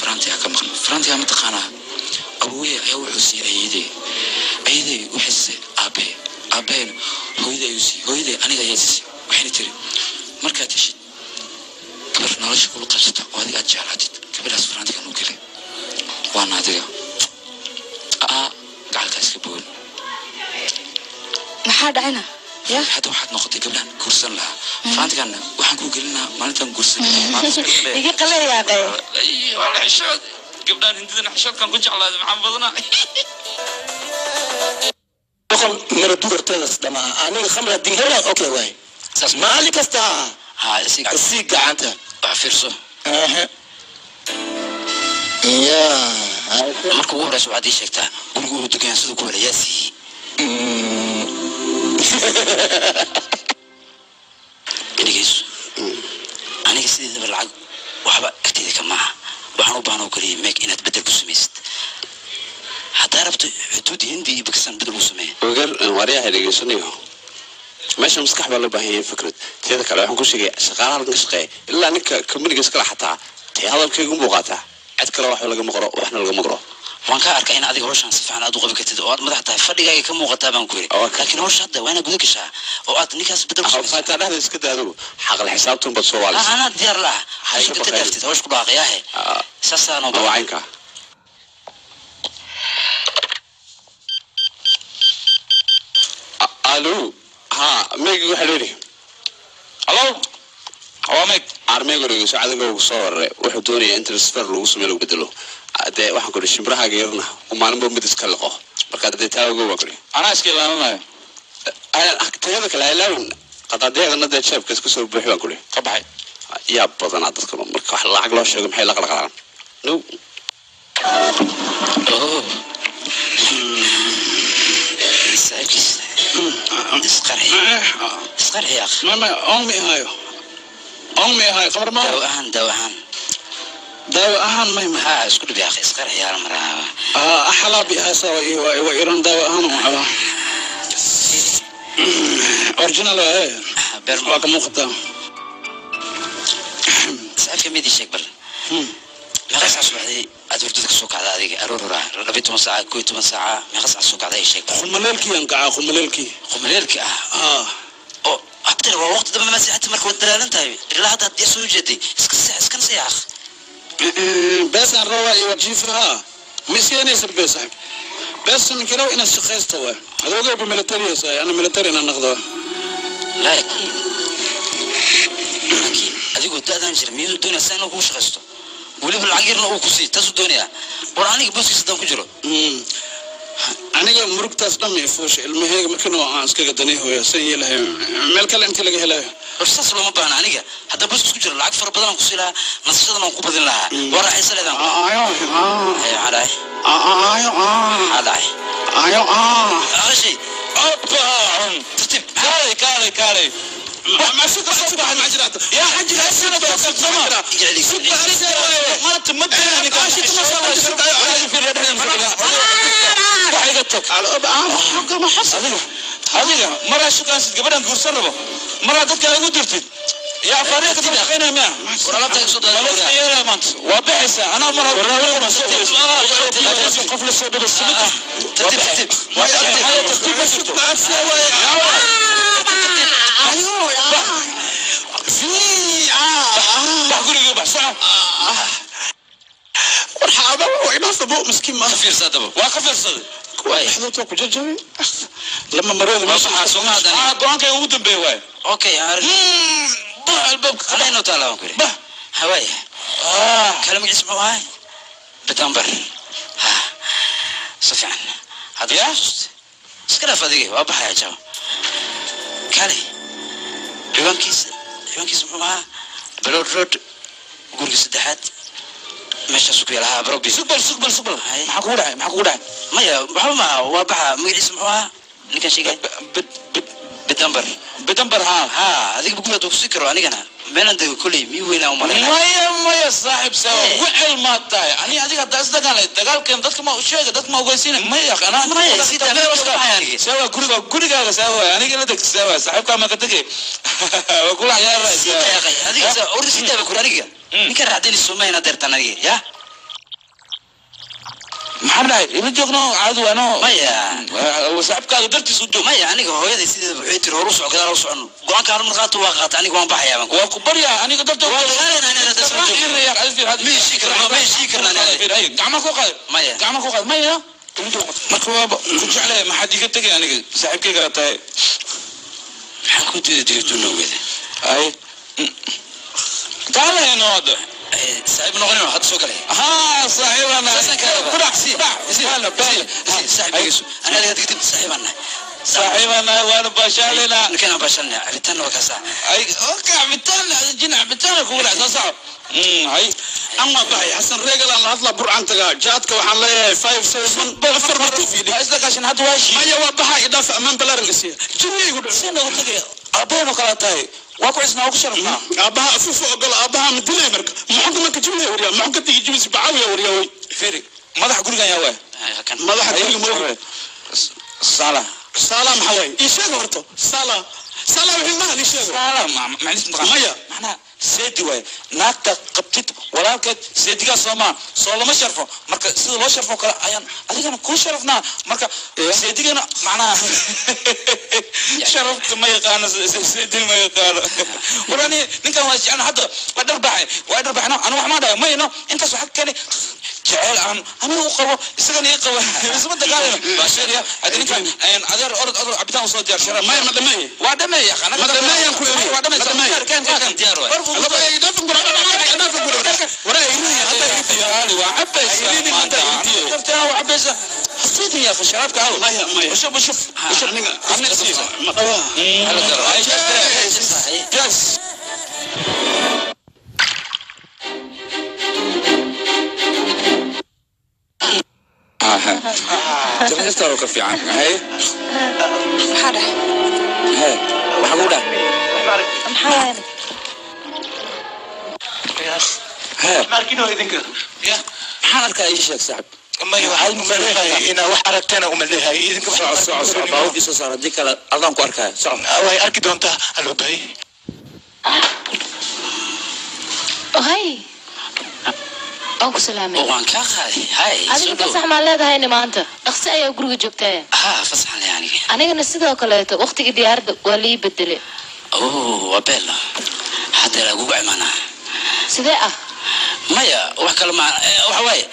Farantiga ka maqan, farantiga ma taqaanaa? Awooye ayaa wuxuu siiyey ayeydey, ayeydey waxay siisay aabe, aabahayna hooyaday ayuu siiyey, hooyaday aniga ayaa siisay. Waxayna tiri, markaad heshid gabar nolosha kula qabsata oo adiga aad jeclaatid, gabadhaas farantigan u gelay, waana adiga. Aa gacalkaa iska bogan. Maxaa dhacayna ya? Hadda waxaad noqotay gabdhahan guursan lahaa. Farantiganna waxaan kuu gelinaa maalintaan guursan. Iga qaleeyaaqay. Waa la xishood, gabdhahan hindidana xishoodkan ku jeclaaday. Maxaan badanaa? Boqol mara dugarteedas dhamaa aniga khamra dinhela. Okay, waay saas maalin kasta ha isi sii gacanta. Wax fiirso. Aha. Ya. Marka ugu horeysa waxaad ii sheegtaa guriga uu degan siduu ku helay, yaa siiyey? Dhegeyso, aniga sideedaba lacag waxba agteyda ka maaha. Waxaan u baahan oo kaliya meeg inaad bedel ku samaysid. Haddaa rabto xuduud Hindi iyo Bakistan bedel u sameeya. Ogar waaryaha dhegeysanayo, meesha maskax baa loo baahan yahay, fikrad. Teeda kale waxaan ku sheegay shaqaalaha halkan ka shaqeeya ilaa ninka companiga iskala xataa tee hadalkaygu buu qaataa, cid kale waxba lagama qoro, waxna lagama qoro. Waan ka arkaa in adiga hawshan si fiican aad u qaban kartid oo aad madax tahay, fadhigaaga ka muuqataa baan ku yidhi. Laakiin hawsha hadda waa inaad guda gashaa oo aad ninkaas bedel ku samaysaa. Faataa dhexda iska daa, adigu xaqal xisaabtun baad soo waalisa. Anaa diyaar la ah. Hayso. Inta baqayl. dhaaftid hawsh ku dhaaqayaahe saasaanoo. Mawacinka. Alo, ha, meegi waxaa leeyahay Halo, waa Meg. Armeyga dhegeyso, cadowga ugu soo wararay wuxuu doonayaa in transfer lagu sameeyo, lagu bedelo. Dee waxaan ku ihi shimbirahaaga yarna uu maalinba mid iska liqo, marka dee taa ogow baan ku ihi. Anaa iska ilaalinayo. Tayada kale ilaawin, qadadeedana dee jeebka iska soo buuxi baan ku ihi. Ka baxay. Yaa badanaa dadka marka wax lacag loo sheego maxay la qalqalaan? No. Oh. Saaxiibkiis isqarxi, isqarxi akh. Ma oon mi ahayo, oon mi ahayo, khamar ma. Daawo ahaan, daawo ahaan. Daawo ahaan may ma. Ha isku dhibi akh, isqarxi hal mar. Axalaa bi ahaysa wa iran daawo ahaan u cabaa. Original waaye. Beer waa ka muuqataa. Saaxiibka mid ii sheeg bal, meeqa saac subaxdii aad hurdada ka soo kacda adiga? Aroor horaa, 12 saaca, 11 saaca, meeqa saac soo kacda ii sheeg. Khumaleelkii aan kacaa, khumaleelkii. Khumaleelki ah? Ah. Oo hadda waa waqti dambe, ma seexatay? Marka waad dalaalan tahay ilaa hadda haddii soo jeeday. Iska seex, iskana seex akh. Beesaan rabaa iyo wajiifaha ma iskeenaysa bees saaxib. Bees ninkii rabo inaad shaqaysto waay, adoogaa military saay, ana military inaan noqdo. Laakiin adigoo da-daan jira miyuu doonaysaa inuu kugu shaqaysto, weliba lacag yarna uu ku siiyo? Taasuu doonayaa. War aniga booskiisa haddaan ku jiro. Aniga murugtaas dhan ma ifuusha, ilmaheyga markii aan iskaga danay hooya san yeelahay, meel kale intii laga helayo. War saas looma baahna. Aniga haddaan booskiis ku jiro lacag fara badan aan ku sii lahaa, nasashadan aan ku badin lahaa, waa raaxaysa leedaan. Ayo. Haye, maxaa dhacay? Ayo. Maxaa dhacay? Ayo. Aqashay tartiib. Kaalay, kaalay, kaalay. يا حجي adiga maraa shukaansid gabadhan guursan rabo, maraa dadka igu dirtid yaa faariiqa daba shaqaynaya miya? War alaabta iga soo daadin. Malaka yeelaya maanta waa baxaysaa, anaa mar qof la soo dhigo. Tartiib, tartiib. Tartiib ma jirto. Bax gurigii, bax soco. Ka fiirsa haddaba. Waa ka fiirsaday. Waay. Lama marooda. Waa baxaa soo ma hadan? Ah, go-aankayga ugu dambeeya waay. Okay. Bax albaabka. Anaa inoo taala baan ku yidhi. Bax. Hawaay kale magaciis muxuu ahay? Bedambar ha si fiican hadda Ya? xasuustay. Iska dhaaf adiga, waa baxaya jaw. Kale ciwaankiisa, ciwaankiisa muxuu ahaa? Balod Road, guriga saddexaad, meeshaasuu ku yaala ha barobi. Sugbal, sugbal, sugbal. Haye. Maxaa kugu dhacay? Maxaa kugu dhacay? Maya, waxba maaha, waa baxa. Magaciisa muxuu ahaa ninkan sheegay? Bid bid. Bedambar. Bedambar ha. Ha, adiga guriga hadduu kusii karo, anigana meelan dego kolley mii weynaa umalaynaa. Maya, maya saaxib, sawa Eh. wecel maad tahay. Ani adiga haddaa isdagaalay, dagaalkeen dadka ma u sheega, dadka ma ogeysiina? Maya, anaa Maya, sii daa, meel iska baxaya aniga. Sawa guriga, gurigaaga sawa, aniga la deg sawa, saaxiibkaa ma ka tegay, waa kula ciyaaraya. Sii daaqay adiga ordi, sii daaba kuri aniga ninkan raacdaynayso ma inaad deertaan aniga ya. Maxaa dhahay ila joogno caadi waano Maya. Saaxiibkaaga dartiis u joog. Maya, aniga hooyaday sideeda waxay tiri horu soco, gadaal u socono. Go-aanka hal mar qaato waa qaata, aniga waan baxayaa baan ku. Waa ku baryaa aniga dartood. Waa dagaalanaa aniga dartood. Ma heshii karno, ma heshii karno aniga. Gacmaha ku qaad. Maya. Gacmaha ku qaad. Maya. Marka waaba ku jeclahay, maxaad iga tegay aniga saaxiibkayga tahay? Maxaan ku diiday digirtu noogeeda? Ay taalahayno hadda. Saaxiib noqonin hadda soo galay. Haa, saaxiibana. Saasaan kaa rabaa. Kudhac. Si, kudhac. si, Baala, baala. Si, saaxiibkaygiisu. Aniga adiga kadib saaxiibaan nahay. Saaxiibana waana baashaalaynaa. Ninkan aan baashalnay, cabitaanna waa kaasaa. Ay okay, cabitaan jin cabitaan kugu dhac soo soco. Hay. Aan waa baxay Xasan Reegal aan la hadlaa, Burcan tagaa, jaadka waxaan leeyahay 5 7 afar martuuf ii dhig. Waa isla kaashan hadda waa heshiis. Maya, waa baxaa, idhaaf, ammaan balaaran isiya, jinni igu dhac. Si noogu tagay aabbaheen oo kala tahay, waa ku cisnaa, waa ku sharafnaa. Aabbaha afuufa ogol, aabbaha ma dilay marka muxunka marka jibinaya waryaa, muxunka tigi jibis bacaawiya waryaa way. Firi, madaxa gurigan yaa waay? Kan. Madaxa guriga ma ogi. Saala. Saala maxaa waaye? Ii sheega horto, saala saala wixii maahan, ii sheego. Saala macnihiis mataqaan? Maya. Macnaha seedi waaye, naagta qabtid walaalkeed seedigaa soo maa soo lama sharfo. Marka sida loo sharfo kale ayaan adigana kuu sharafnaa. Marka seedigana macnaha sharafta ma yaqaano, seedi ma yaqaano. War ani ninkan waa jecel hadda, waa dharbaxay, waa dharbaxay. Anu wax maa dhahay mayno, intaas waxaa keenay jecel aan aniga u qabo, isagana ii qabo, isma dagaalano. Waa sheegaya hadda ninkan adeer, orod orod cabitaan usoo diyaar shara. Maya, ma dhameeye. Waa dhameeya. Ma dhameeyaan ku iri. Waa dhameeya. Ma dhameeya. Keen keen keen. Diyaar waay. Laba ay dhaafan gura, dhaafan gura waraa irinaya hadda iritiyo. Qaali waa cabaysa. Ayriinin maanta. hadda iritiyo. Naftaa waa cabaysa. Hasiitin ya akhi, sharaabka aw. Maya, maya. Ushub ushub ushub. Aniga aniga siisa. Ma dhawaa. Hala galo. Ay, yes. Jimcista ka fiican. Hay. Maxaa dhahay? Hay. Waxa lagu dhahay. Maxaa waaye? Hay. Markino idinka. Maxaan arkaa, ii sheeg saaxib. Maya, waxaan umaleeyahay inaa wax aragtana umaleeyahay idinka. Soco soco soco, baabuurkii soo saar, haddii kale adaan ku arkaya. Soco. Way arki doontaa alobay. Hay, waan ku salaamay. Waan kaa qaaday, hay. Adiga Soo dhow. Fasax maa leedahayna maanta? Dhaqsi ayaa guriga joogtaa. Haa, fasaxan leh aniga. Anigana sidoo kaleeto waqtigii diyaaradda waa lii bedelay. Oh, waa beel hadda lagugu imaanaa. Sidee ah? Maya, wax kale ma waxa waaye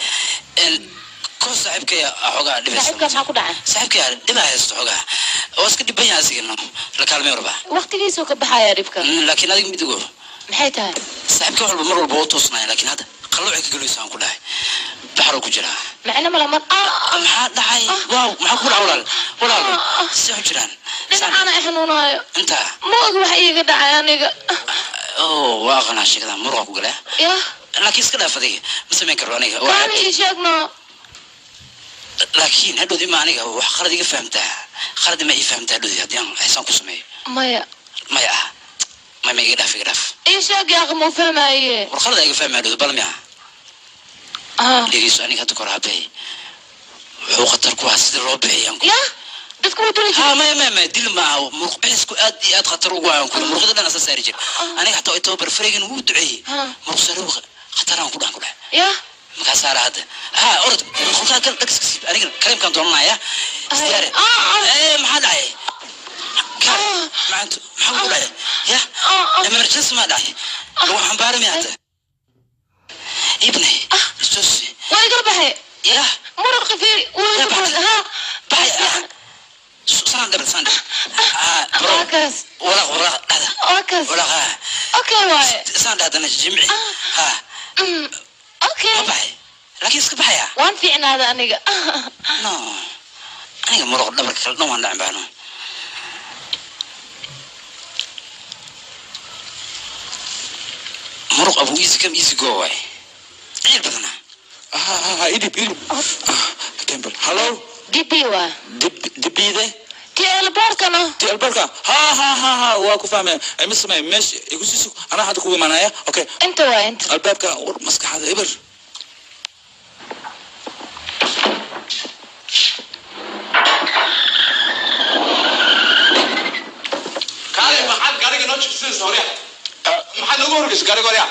ko saaxiibkay xoogaa dhibaysa. Saaxiibka maxaa ku dhacay? Saaxiibkay dhibaa haysto xoogaa, oo iska dhiban yahay asigana, la kaalmay rabaa. Waqtigiisuu ka baxayaa dhibka. Laakiin adiga mid ogo. Maxay tahay? Saaxiibkay wax walba mar walba oo toosnaya, laakiin hadda qalloocay ka gelayso aan ku dhahay, baxaroo ku jiraa. Macno mala mar. Maxaa dhacay? Waaw, maxaa ku dhaca walaal? Walaal, see u jiraan? Dhinacaana i xanuunaayo. Intaa? Ma og wax iiga dhacay aniga. Oh, waa aqanaa sheekada, muruqa ku galaa. Yah. Laakiin iska dhaaf, adiga ma samayn karo aniga. Waa Kaali ii sheegno. Laakiin hadhowdi ma aniga wax khalad iga fahamtaa, khalad ma ii fahamtaa hadhowdi haddii aan xisaan ku sameeyo? Maya. Maya ah, maya ma, iga dhaaf, iga dhaaf. Ii sheeg yaaq, muu fahmaaye. War khalad iga fahmaya hadhowdi bal miya? Ah. Dhegeyso, aniga hadda kor habey wuxuu khatar ku ahaa sida loo bixiyaan. Yah, dadku wuu duli Ha jiray. Maya maya maya, dil ma aha, muruq bixisku aad iyo aad khatar ugu ahaan kuri, muruqda dhan asa saari jir. Aniga xataa tababar fareegan wuu duceeyey. Muruq saarigu khataraan ku dhahan ku dhahay. Yah. Markaa saara hadda ha, orod qolkaa gal, dhags ka siib, aniga kareemkaan doonanaya isdiyaare. Ah, ah. Ee, maxaa dhacay? Kaar macanto, maxaa ku dhacay? Ya. Emergency maa dhacay? Lagu xambaaramaya hadda ibne istusi. Waa igala baxay. Ya. Muruqa fiiri wuu Ya, iga baxay. ha. Baxay, saan dhabar, saan dhabar. Ah, bro. Waa kaas. Walaaq walaaq dhada. Waa kaas. Walaaq ha. Okay waaye. Saan dhahdana jimci ha. Okay. Ma baxay, laakiin iska baxaya. Waan fiicnaada aniga. No, aniga muruq dhabarka kale dhan waan dhacin baano. Muruq abu easy come easy go waay, ciil badana. Ha, idib idib. Temple. Hello. Dibi waa. Dib dibide. Ti elboorkana. Ti albarka. Ha ha ha ha, waa ku fahmay. Ay ma samay meesha igu sii sug. Anaa hadda kugu imanaya. Okay. Inta waa inta. Albaabka war maskaxda eber. Kaale, maxaad gaariga noo jibsinaysa horya? Maxaad nooga horgeysa gaariga horya?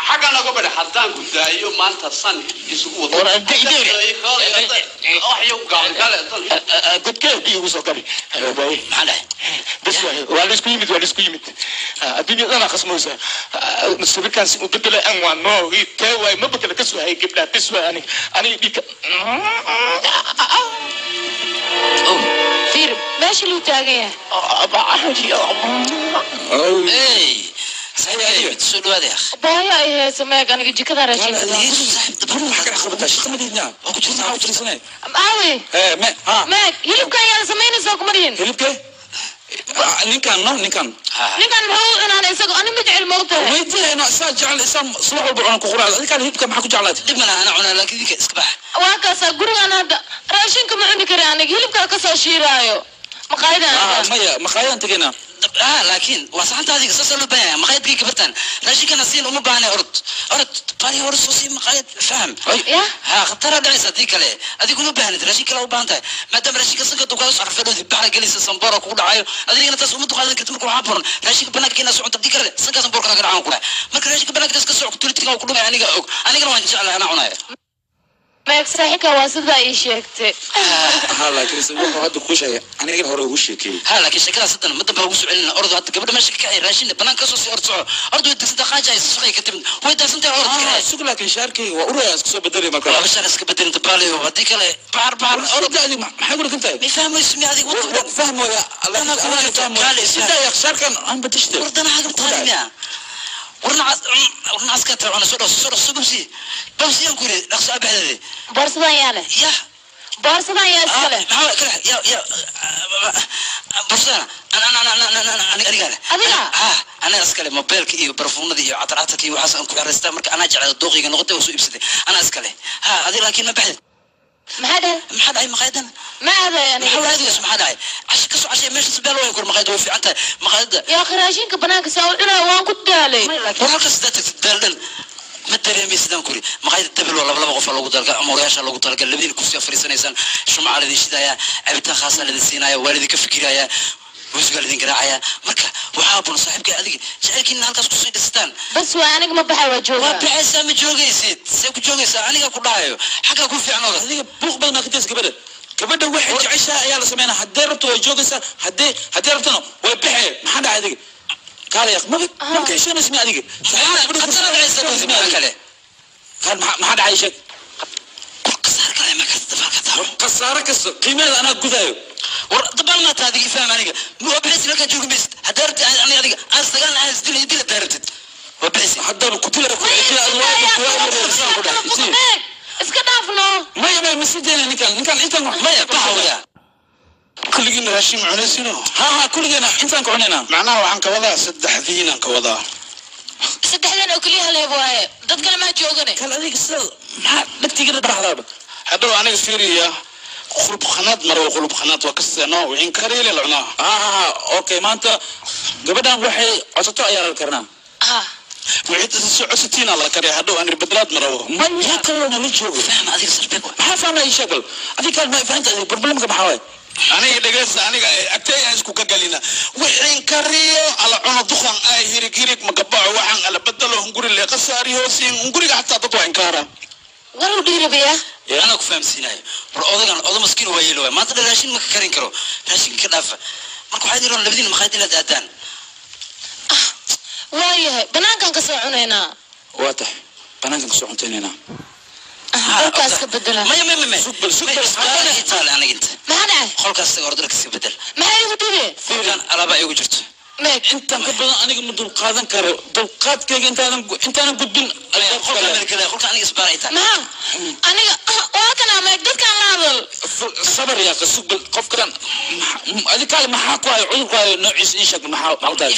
Xagga nooga Gabadha haddaan ku daayo maanta san isugu wado. War, Wax iyagu gaaban kale. Godkeedii igu soo gabi. Maxaa dhahay? Bas waa laisku yimid, waa laisku yimid. Adduunya dhanaa khasmaysa. Sawirkaan si u bedela an waa noo tee waay, maba kale ka soo hayay gabdhaha. Bas waay, aniga dhiigka. Fiir meesha luu taagan yahay. Ey, saaxiibkay, soo dhawaada akh. Baayo ay hayso Meeg, aniga jikada raashinka. Maxaa ka dhex qabataa? Shaqa ma diidnaa? Waa ku jirtaa. Maxaa u fadhiisanay? Aawe. Ee, me ha. Meeg, hilibka ayaa samaynaysaa kuma dhihin. Hilibke ninkan, no, ninkan. Ninkan muxuu u cunaan isaga? Ani ma jecel, moogtahay. Weydiina isaa jecel, isaa subax walba cunan ku quraacda. Adinkaan hilibka maxaa ku jeclaatay? Dhib malaha, ana cunaa, laakiin idinka iska bax. Waa kaasaa gurigan hadda raashinka ma cuni kari aniga, hilibkaa kasoo shiiraayo maqaayada. Ah, maya, maqaayadaan tegaynaa. Ah, laakiin waa saxanta adiga, saasaa loo baahan yahay. Maqaayadkii gabartan raashinkana siin uma baahna. Orod, orod, bari hore soo sii maqaayad, faham? Ya. Ha khatara dhacaysa haddii kale. Adigu uma baahnid raashin kale, u baahan tahay maadaama raashinka sanka dukaada soo xarfadhoodi baxra gelaysa, samboora kugu dhacayo, adigana taas uma duqaadan karti. Marka waxaa buran raashinka banaanka inaa soconto, haddii kale sankaa samboorka naga dhacaan ku dhahay. Marka raashinka banaanka iska soco, tulitika ku dhumay. Aniga og, anigana waan jeclahay, anaa cunaya. Meeg, saaxiibka waa sidaa ii sheegtay. Ha, laakiin se wuxuu hadda kuu sheegay aniga hore ugu sheekeeyey. Ha, laakiin sheekadaas haddana ma dambe ugu soo celina. Ordo hadda gabadha meesha ka kacay, raashinna banaanka kasoo sii. Ord, soco, ordo. Way dagsantaa, qaaja haysa, shaqay ka timid, way daagsantahay. Orod, Ah, kacay. Sug, laakiin shaarkayga waa uraya, iska soo bedelay marka. Laba shaar iska bedelin dabaalayo, haddii kale baxar baxar. Orod. Orod, adiga maxay ku dhagan tahay? Ma fahmayso mi adiga? Waan fahmaya. Anaa ku Fahmaya. Sidaa shaarkan aan badashte. Wardana xagab tahay miya? Warna caska taa cuna. Soo dhaqso, soo dhaqso, babsi, babsi yaan ku yiri, dhaqso abaxdeede. Boorsadan yaa leh? Ya. Boorsadan yaa iska leh? Maxaa kale? Ya, borsadana ana ana ana ana ana aniga aniga leh. Adiga? Ha, aniga iskale. Mobeelka iyo barfuunada iyo catarcatarka iyo waxaas aan ku xiraystaa. Marka anaa jecel, dooqiga noqotay oo soo iibsatay, anaa iskale. Ha, adiga laakiin ma baxdid. Maxaa dheh? Maxaa dhacay maqaayadan? Ma aaday aniga. Maxaa aadayso? Maxaa dhacay? Casho kasoo cashay meesha sabeel way kor. Maqaayada way fiican tahay maqaayada. Yaa akhi, raashinka banaanka saa u cunaa waan ku daalay. War halkaas sidaa tagtid daal dhan ma dareemay sidaan kuri. Maqaayada dabel waa laba laba qof loogu talagalay ama odayaasha loogu talagalay. Labadiina kursi fariisanaysaan, shumaca ladin shidayaa, cabitaan khaasaa ladin siinaya, waa ladinka fikirayaa, muusigaa ladin garaacaya. Marka waxaa habboon saaxiibka adiga jacaylkiina halkaas kusii dhistaan. Bas waa, aniga ma baxa, waa waa joogaa. Baxaysaa, ma joogaysid. See ku joogaysaa? Aniga ku dhahayo xaggaa ku fiican oda. Adiga buuq badan maa ka taysa. Gabadha waxay jeceshahay ayaa la sameynaa. Haddee rabto way joogaysaa, haddee rabtona way baxee. Maxaa dhacay adiga? Kaale yaq, maba ka heshoonaysa mi adiga? Khatara dhacaysa maxaa kale? Kaal, maxaa dhacay? Sheeg. Khasaar kale ma karta dabaalka taaro. Khasaare kasta qiimaheeda anaa gudaayo. War dabaal maa taa adiga? Ifaham, aniga ma waa bixaysid, halkaa joogi maysid. Haddaa rabtid aniga adiga aan isdagaalna, aan isdila dila, haddaa rabtid waa bixaysid. Haddaba ku dila, ku dila, ku dhahay. Meeg, iska dhaafno. Maya, maya, ma sii daynaya ninkan intaan Maya, baxa waya. Kulligiin raashin ma cunaysino? Ha, kulligeena intaan ka cunaynaa. Macnaha waxaan ka wadaa saddexdiinaan ka wadaa. Saddexdan oo keliya haleeb waaye, dad kale maa joogane. Kal, adiga sida maxaa dhagtiga dharaxdaaba? Hadhow aniga fiiriya, qulub khanaad maro, qulub khanaad waa kasteeno wixin kariile la cunaa. Ha ha ha, okay, maanta gabadhan waxay codsato ayaa la karnaa. Ha. Wixii soo codsatiina la kariya, hadhow ani bedelaad marabo. Maya, yaa kaloo nala joogo. Faham adiga, sarbeeb waay. Maxaa fahmaya? Ii sheeg bal adiga. Kaal, ma fahanta adiga problemka maxaa waaye? Aniga dhegeysta, aniga agtay aan isku ka galina, wixin kariyo ala cuno. Duqan ay hirig hirig magabaco, waxaan ala bedelo hunguri leeqa saari hoosiin hunguriga, xataa dad waa inkaara. War u dhiirabaya. Anaa ku fahamsiinayo. War odagan oda maskiin waa yeelo waay. Maanta dhan raashin ma ka karin karo, raashinka ka dhaafa. Marka waxaad iroon labadiina maqaayad inaad aadaan. Waayahay, banaankan kasoo cunaynaa. Waa tahay, banaankan kasoo cuntaynaynaa. Dharkaas ka bedela. Maya, maya, maya. Sug bal, sug bal. Isbaara ii taale aniga inta. Maxaa dhacay? Qolkaas isaga hor dharka iska bedel. Maxaa igu dhibe? Qolkan alaabaa igu jirto. Meeg. Intaan ka badan aniga ma dulqaadan karo, dulqaadkayga intaanan gudbin. Qolka meel kale, qolka aniga isbaara ii taale. Maxaa aniga waa kanaa? Meeg, dadkaan la hadal. Sabar yaa, sug bal. Qofkan adiga kaale maxaa ku hayo? Cudur ku hayo noociisa ii sheeg, maxaa maxaa tahay?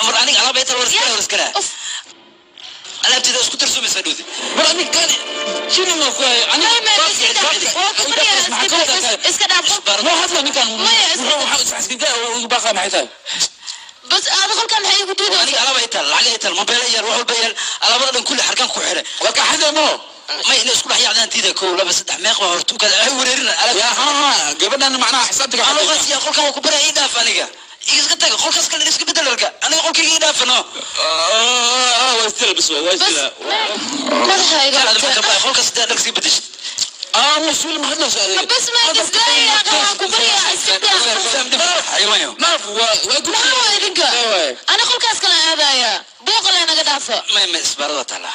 Mar aniga alaaba ii taale, war iskale, war iskale. Uf. Alaabteeda isku darsumaysaa dhowdi. War adiga kaale jini ma ku hayo aniga? Maya, meeg, iska dhaaf, waa ku baryaa, iska dhaaf, iska dhaaf. Ma hadla ninkan. Maya, iska wuxuu iskaga ugu baaqa maxay tahay? Bas aada qolkan maxay igu Aniga diidaysaa? Alaaba ii taale, lacag ii taale, mobeela yaal, wax walba yaal, alaabada dhan kulli xarkaan ku xiray. Waa ka xadee mo. May inay isku dhex yaacdaan diida. Kow, laba, saddex, meeq waa hortuukaada ay wareerina alaab. Yaa, ha ha, gabadhan macnaha xisaabta ka Anoo qasiya qolkan waa ku baraya, ii dhaaf aniga, Iska taga qolkaas kale iska bedel dharka. Aniga qolkayga ii dhaafano. Waa isdila bas, waa isdila. Madaxa iga qabtay. Qolkaas dharka sii bedeshid. Mas-uul ma hadlayso adiga? Bas ma isdaaya, waxaan ku baryaa iska daa. Xayawaanyo. Naaf waa waa ku Maxaa waa idinka? Ani qolkaas kale aadaya. Buuqa lee naga dhaafa. Ma isbaarada taala.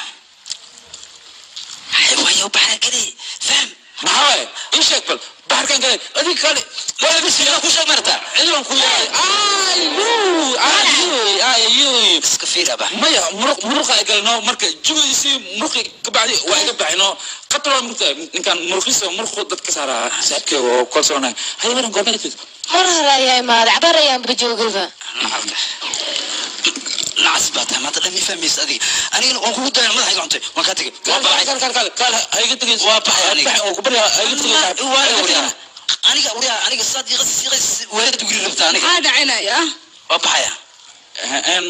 Xayawaanyo baxra geli. Faham. Maxaa waaye? Ii sheeg bal baxarkan kale adiga kale Waa bas ila ku sheeg marta. Ciidan ku yahay ayu ayu ayu. Iska fiir aba. Maya, muruq muruqa ay galno marka jugiisii muruqi ka bacdi waa iga baxino qatar waa mugtahay ninkan muruqiisa muruqu dadka saaraa saaxiibkeyga oo kalsoonay hay waran goorma timid? Mar hore ayaa imaaday, cabaar ayaan bajoogayba. Nacalka. Nacas baa tahay maanta dhan ma fahmaysa adiga. Anigana waan kugu dayan madaxa iga cuntay. Waan kaa tegay. Waa baxay. Kaal kaal kaal kaal, ha iga tegin. Waa baxay aniga. Baxay oo ku barya, ha iga tegin saaxiib. Waa aniga. Aniga wariyaa aniga saad iqas iqas waalid guri rabtaa aniga. Maxaa dhacinaya? Waa baxaya.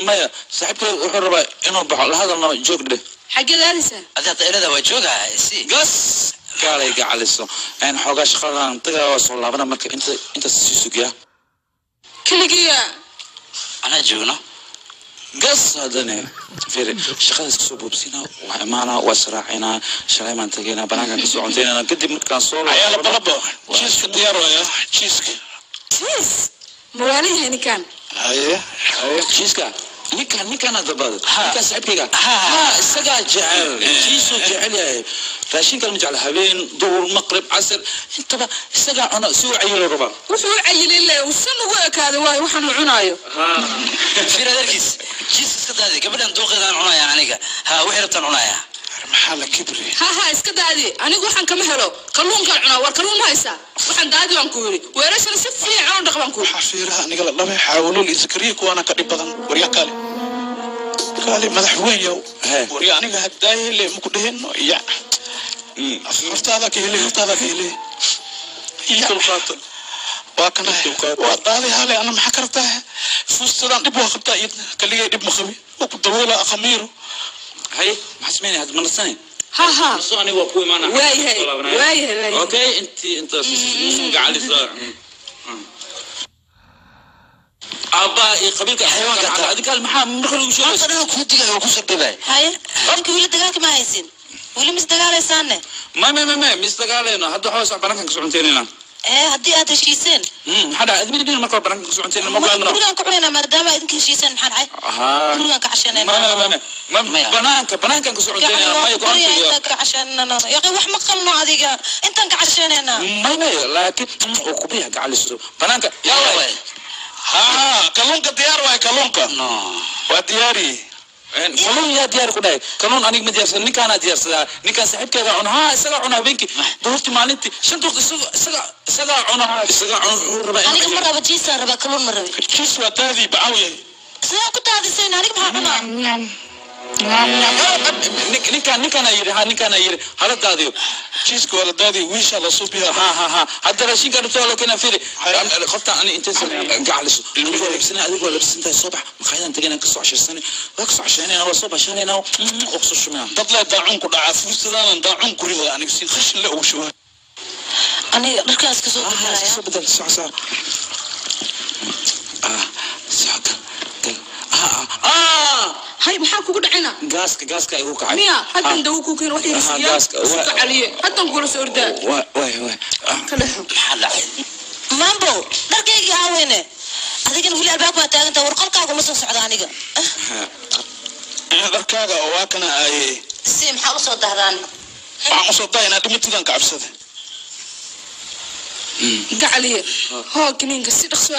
Maya, saaxiibkeyga wuxuu rabaa inuu baxo, la hadalno, joog dheh. Xaggeed aadaysaa? Adiga hadda ilada waa joogaa si. Gas kaalay gacaliso xoogaa shaqadan tagaa waa soo laabana marka inta intaas sii sugiyaa. Keligiya? Anaa joogno. Gas haddana fiiri, shaqadaas kasoo boobsiinaa, waa imaanaa, waa israacinaa, shalay baan tagaynaa, banaankaan kasoo cuntaynana, kadib markaan soo Ayaa laba jiiska diyaar waaya jiiska. Jiis mawaala yahay ninkan. Haye haye. Jiiska ninkan ninkan dabada ninkan saaxiibkayga Ha. Ha isagaa jecel jiisuu jecel yahay, raashinkan ma jecla, habeen, duhur, maqrib, casir intaba isagaa cuna si uu cayilo rabaa. Wuxuu u cayilay le usan ugu ekaaday waayo waxaan uu cunaayo. Fiir adeerkiis. Jiis iska daadi. Gabadhan dooqeedaan cunaya aniga. Ha wixii rabtaan cunaya. Maxaa la kibri? Ha iska daadi, anigu waxaan kama helo, kalluunkaan cunaa. War kalluun ma haysaa? Waxaan daadi baan ku yidhi, weelashana si fiican u dhaq baan ku yidhi. Waxaa fiiraha aniga la dhabay xaawalol iyo Zakariya kuwaana ka dhib badan. Warya kaale kaale, madax weyn yow. He. Warya aniga haddaayele maku dheheno ya hortaada ka hele, hortaada ka hele ya Dulqaata. Waa kana. Dulqaata. Waa daadi hale, ana maxaa kartaa? Fuustadaan dhib waa qabtaa iyadna kaligay dhib ma qabi, waa ku daboola khamiiro. Haye, maxaa sameynaya hadda? Ma nasanay? Ha. Naso, aniga waa ku imaana. Waayahay, waayahay, waayahay. Okay, intii intaas gacaliso aabbaa iyo qabiilka Xayawaanka taa. Adinka maxaa marka lagu sheegay? Maanta dhan kuu digayo oo ku sarbibay. Haye, adinka weli dagaalka ma haysin, weli mis dagaalaysaane? Ma mis dagaalayno hadda, waxaa sax banaankan ka soconteynayna. Ee haddii aad heshiiseen. Maxaa dhacay? Admin dhina marka hore banaankan ka soconteynayna ma Ma go'aanno. Gurigaan ku cunaynaa maadaama idinka heshiiseen, maxaa dhacay? Gurigaan ka Ma cashanayna. ma ma ma. Maya. Banaanka banaankan ka soconteynayna maya go'aankayga. Intaan ka cashanayna yaqi, wax ma qalno adiga, intaan ka cashanayna. May laakiin oo kubiya gacaliso banaanka yaa waay. Ha, kalluunka diyaar waay kalluunka. No. Waa diyaari. Kalluun yaa diyaar ku dhahay? Kalluun aniga ma diyaarsan, ninkaanaa diyaarsadaa, ninkaan saaxiibkeeda cuna. Ha, isagaa cuna habeenkii, duhurtii, maalintii, shanta waqti isaga isagaa cuna, isagaa cuna, wuxuu rabaa inuu Aniga ma raba jiisaan rabaa, kalluun ma rabi. Jiis waa daadi bacaw yahay. Sidaan ku daadisayna? Aniga maxaa cunaa? Ninkaan ninkaana yidhi, ha, ninkaana yidhi hala daadiyo. Jiiska waa la daadi, wiisha la suubiyaa. Ha, hadda raashinka dhibta waa loo keenaa. Fiiri qofta, ani intaysan gacaliso, aniga waa labsanay, adiga waa labsantahay, soo bax, maqaayadan tagayna, kasoo cashaysanay, waa kasoo cashaynayna, waa soo bashanayna oo kasoo shumayna. Dad lee daacun ku dhacaa, fuustadaanan daacun ku rida aniga si khashin le ugu shubaa. Aniga dharkaan iska soo Ah, bedelaya. Soo bedel, soco soco, ah, soco, gal gal, ah. Hay, maxaa kugu dhacina? Gaaska igu kacay. Miya haddan dawo kuu keen wax Ah, yarisiiya gaaska, suka caliye, haddan kula soo ordaa. Waay. Ah. Ka lexo. Maxaa dhacay? Mambo, dharkaygii aaweyne? Adigana weli albaabka waa taagantaa. War qolkaaga uma soo socda aniga. Dharkaaga oo waa kana aaye. Si maxaa usoo dahdaan? Waxaan usoo daayinaa dhimatidan ka cabsada. Gacaliye, hoo kiniinka si dhaqso.